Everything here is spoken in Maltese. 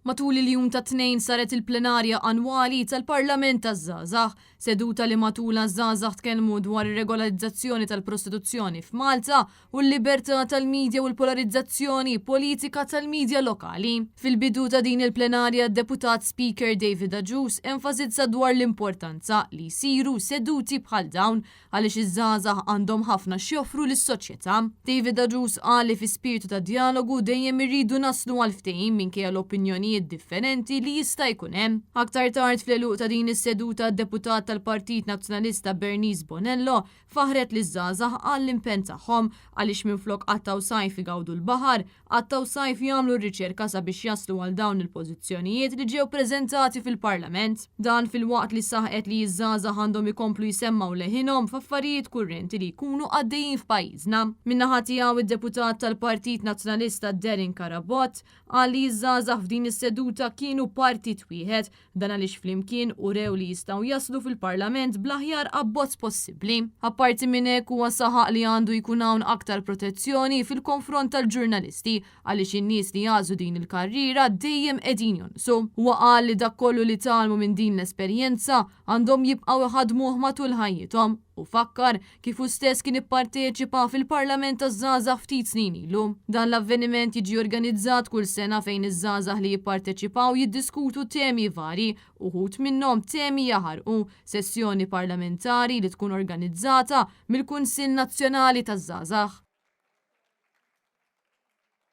Matul il-jum tat-Tnejn saret il-plenarja annwali tal-Parlament taż-Żgħażagħ, seduta li matulha ż-żgħażagħ tkellmu dwar ir-regolarizzazzjoni tal-prostituzzjoni f'Malta u l-libertà tal-midja u l-polarizzazzjoni politika tal-midja lokali. Fil-bidu ta' din il-plenarja d-Deputat Speaker David Agius enfasizza dwar l-importanza li jsiru seduti bħal dawn għaliex iż-żgħażagħ għandhom ħafna x'joffru lis-soċjetà. David Agius qal li fi spirtu ta' djalogu dejjem irridu naslu għal ftehim minkejja l-opinjonijiet differenti li jista' jkun hemm. Aktar tard fl-għeluq ta' din is-seduta d-Deputat tal-Partit Nazzjonalista Bernice Bonello faħħret liż-żgħażagħ għall-impenn tagħhom għaliex minflok qattgħu sajf igawdu l-baħar, qattgħu sajf jagħmlu r-riċerka sabiex jaslu għal dawn il-pożizzjonijiet li ġew preżentati fil-Parlament. Dan filwaqt li saħqet li ż-żgħażagħ għandhom ikomplu jsemmgħu leħinhom f'affarijiet kurrenti li jkunu għaddejjin f'pajjiżna. Min-naħa tiegħu id-Deputat tal-Partit Nazzjonalista Darren Carabott qal li ż-żgħażagħ f'din is-seduta kienu partit wieħed Dan għaliex flimkien urew li jistgħu jaslu fil-Parlament bl-aħjar abbozz possibbli. Apparti minn hekk huwa saħaq li għandu jkun hawn aktar protezzjoni fil-konfront tal-ġurnalisti għaliex in-nies li jagħżlu din il-karriera dejjem qegħdin jonqsu. Huwa qal li dak kollu li tgħallmu minn din l-esperjenza għandhom jibqgħu iħaddmuh matul ħajjithom u fakkar kif hu stess kien ipparteċipa fil-Parlament taż-Żgħażagħ ftit snin ilu. Dan l-avveniment jiġi organizzat kull sena fejn iż-żgħażagħ li jipparteċipaw jiddiskutu temi vari, uħud minnhom temi jaħarqu, sessjoni parlamentari li tkun organizzata mill-Kunsill Nazzjonali taż-Żgħażagħ.